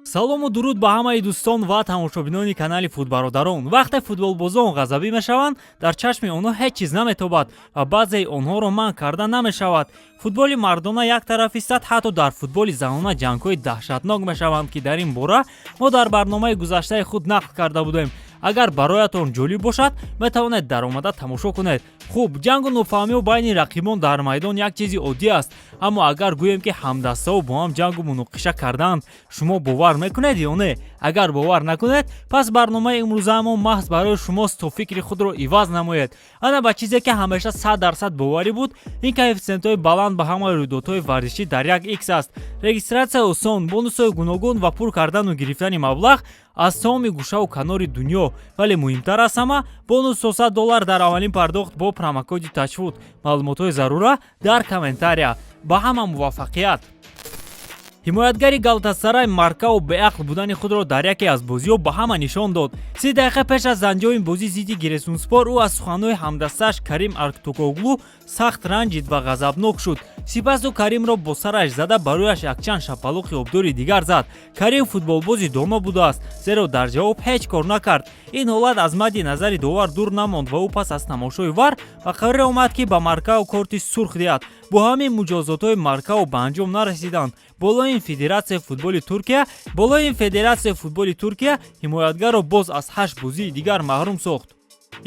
Салому дуруд ба ҳамаи дӯстон ва тамошобинони канали Футбародарон. Вақте футболбозон ғазабӣ мешаванд, дар чашми онҳо ҳеҷ чиз наметобад ва баъзеи онҳоро манъ карда намешавад. Футболи мардона як тараф истад, ҳатто дар футболи занона ҷангҳои даҳшатнок мешаванд, ки дар ин бора мо дар барномаи гузаштаи худ нақл карда будем. Агар бароятон ҷолиб бошад, метавонед даромада тамошо кунед. Хуб, ҷангу нофаҳмиҳо байни рақибон дар майдон як чизи оддӣ аст, аммо агар гӯем, ки ҳамдастаҳо бо ҳам ҷангу муноқиша кардаанд, шумо бовар мекунед ё не? Агар бовар накунед, пас барномаи имрӯзаамон маҳз барои шумост, то фикри худро иваз намоед. Ана ба чизе, ки ҳамеша 100% боварӣ буд, ин коэффисиентҳои баланд ба ҳамаи рӯйдодҳои варзишӣ дар як икс аст. Регистратсия осон, бонусҳои гуногун ва пур кардану гирифтани маблағ аз тамоми гӯшаву канори дунё. Вале муҳимтар аз ҳама, бонус 300 доллар дар аввалин пардохт бо промокоди Тачфуд. Маълумотҳои зарура дар комментария. Ба ҳама муваффақият! Ҳимоятгари Галатасарай Маркао беақл будани худро дар яке аз бозиҳо ба ҳама нишон дод. 30 дақиқа пеш аз анҷоми бозӣ зидди Гиресунспор ӯ аз суханҳои ҳамдастааш Карим Актюркоглу сахт ранҷид ва ғазабнок шуд. Сипас ӯ Каримро бо сараш зада, ба рӯяш якчанд шапалоқи обдори дигар зад. Карим футболбози доно будааст, зеро дар ҷавоб ҳеҷ кор накард. Ин ҳолат аз мадди назари довар дур намонд ва ӯ пас аз тамошои ВАР ба қарор омад, ки ба Маркао корти сурх диҳад. Бо ҳамин муҷозотҳои Маркао ба анҷом нарасиданд. Болои ин, Федератсияи футболи Туркия ҳимоятгарро боз аз ҳашт бозии дигар маҳрум сохт.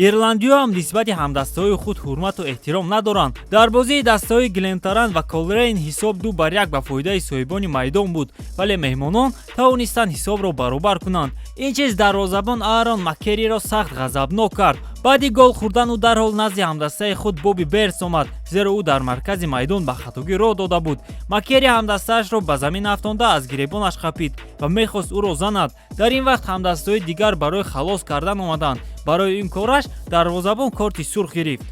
Ирландиҳо ҳам нисбати ҳамдастаҳои худ ҳурмату эҳтиром надоранд. Дар бозии дастаҳои Гленторан ва Колрейн ҳисоб 2-1 ба фоидаи соҳибони майдон буд, вале меҳмонон тавонистанд ҳисобро баробар кунанд. Ин чиз дарвозабон Аарон Маккериро сахт ғазабнок кард. Баъди гол хӯрдан ӯ дарҳол назди ҳамдастаи худ Боби Берс омад, зеро ӯ дар маркази майдон ба хатогӣ роҳ дода буд. Маккери ҳамдастаашро ба замин афтонда, аз гиребонаш қапид ва мехост ӯро занад. Дар ин вақт ҳамдастаҳои дигар барои халос кардан омаданд. Барои ин кораш дарвозабон корти сурх гирифт.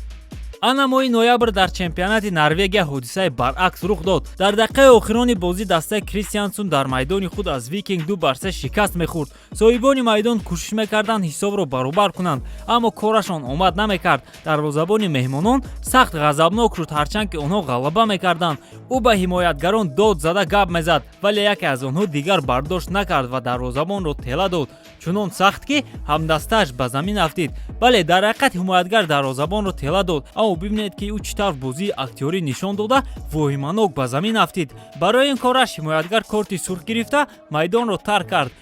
Ана моҳи ноябр дар чемпионати Норвегия ҳодисаи баръакс рух дод. Дар дақиқаи охирони бозӣ дастаи Кристиансун дар майдони худ аз Викинг 2-3 шикаст мехӯрд. Соҳибони майдон кӯшиш мекарданд ҳисобро баробар кунанд, аммо корашон омад намекард. Дарвозабони меҳмонон сахт ғазабнок шуд, ҳарчанд ки онҳо ғалаба мекарданд. Ӯ ба ҳимоятгарон дод зада гап мезад, вале яке аз онҳо дигар бардошт накард ва дарвозабонро тела дод, чунон сахт, ки ҳамдастааш ба замин афтид. Бале, дар ҳақиқат ҳимоятгар дарвозабонро тела дод, аммо бибинед, ки ӯ чӣ тавр бозии актёрӣ нишон дода, воҳиманок ба замин афтид. Барои ин кораш ҳимоятгар корти сурх гирифта, майдонро тарк кард.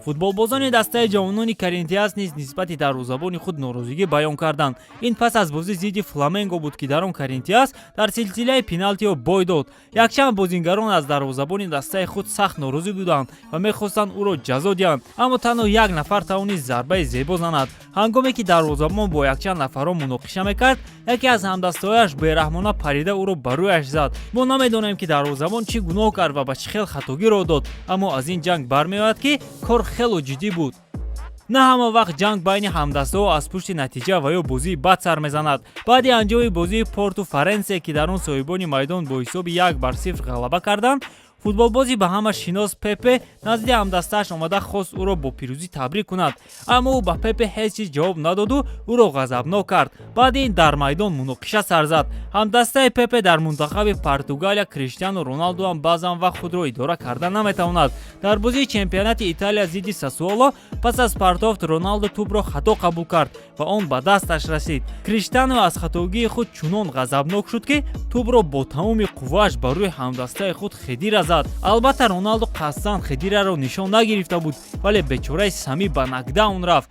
Футболбозони дастаи ҷавонони Коринтиас низ нисбати дарвозабони худ норозигӣ баён карданд. Ин пас аз бозӣ зидди Фламенго буд, ки дар он Коринтиас дар силсилаи пеналти-ҳо бой дод. Якчанд бозингарон аз дарвозабони дастаи худ сахт норозӣ буданд ва мехостанд ӯро ҷазо диҳанд, аммо танҳо як нафар тавонист зарбаи зебо занад. Ҳангоме ки дарвозабон бо якчанд нафарон муноқиша мекард, яке аз ҳамдастаҳояш бераҳмона парида, ӯро ба рӯяш зад. Мо намедонем, ки дарвозабон чӣ гуноҳ кард ва ба чӣ хел хатогӣ роҳ дод, аммо аз ин ҷанг бармеояд, ки кор хело ҷиддӣ буд. На ҳама вақт ҷанг байни ҳамдастаҳо аз пушти натиҷа ва ё бозии бад сар мезанад. Баъди анҷоми бозии Порту Фаренсе, ки дар он соҳибони майдон бо ҳисоби 1-0 ғалаба карданд, футболбози ба ҳама шинос Пепе назди ҳамдастааш омада, хост ӯро бо пирӯзӣ табрик кунад, аммо ӯ ба Пепе ҳеҷ чиз ҷавоб надоду ӯро ғазабнок кард. Баъди ин дар майдон муноқиша сар зад. Ҳамдастаи Пепе дар мунтахаби Португалия Криштиану Роналду ҳам баъзан вақт худро идора карда наметавонад. Дар бозии чемпионати Италия зидди Сасуоло пас аз партофт Роналду тӯбро хато қабул кард ва он ба дасташ расид. Криштиану аз хатогии худ чунон ғазабнок шуд, ки тӯбро бо тамоми қуввааш ба рӯи ҳамдастаи худ Хедира зад. Албатта, Роналду қасдан Хедираро нишон нагирифта буд, вале бечораи Сами ба нокдаун рафт.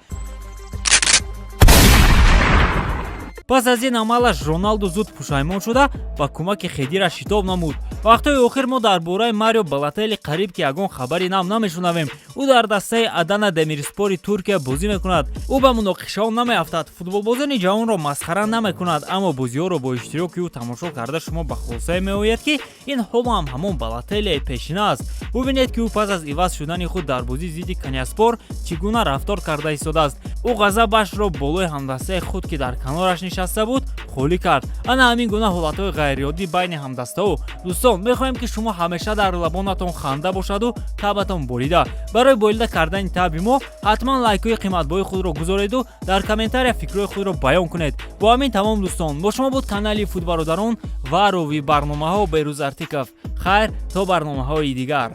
Пас аз ин амалаш Роналду зуд пушаймон шуда, ба кӯмаки Хедира шитоб намуд. Вақтҳои охир мо дар бораи Марио Балотелли қариб ки ягон хабари нав намешунавем. Ӯ дар дастаи Адана Демирспори Туркия бозӣ мекунад. Ӯ ба муноқишаҳо намеафтад, футболбозони ҷавонро масхара намекунад, аммо бозиҳоро бо иштироки ӯ тамошо карда, шумо ба хулосае меояд, ки ин ҳоло ҳам ҳамон Балотеллияи пешина аст. Бубинед, ки ӯ пас аз иваз шудани худ дар бозӣ зидди Каняспор чӣ гуна рафтор карда истодааст. Ӯ ғазабашро болои ҳамдастаи худ, ки дар канораш нишаста буд, холӣ кард. Ана ҳамин гуна ҳолатҳои ғайриоддӣ байни ҳамдастаҳо. Дӯстон, мехоҳем, ки шумо ҳамеша дар лабонатон ханда бошаду табатон болида. Барои болида кардани таби мо ҳатман лайкҳои қиматбоҳои худро гузореду дар комментария фикрҳои худро баён кунед. Бо ҳамин тамом, дӯстон. Бо шумо буд канали Футбародарон ва ровии барномаҳо Берӯз Артиков. Хайр, то барномаҳои дигар.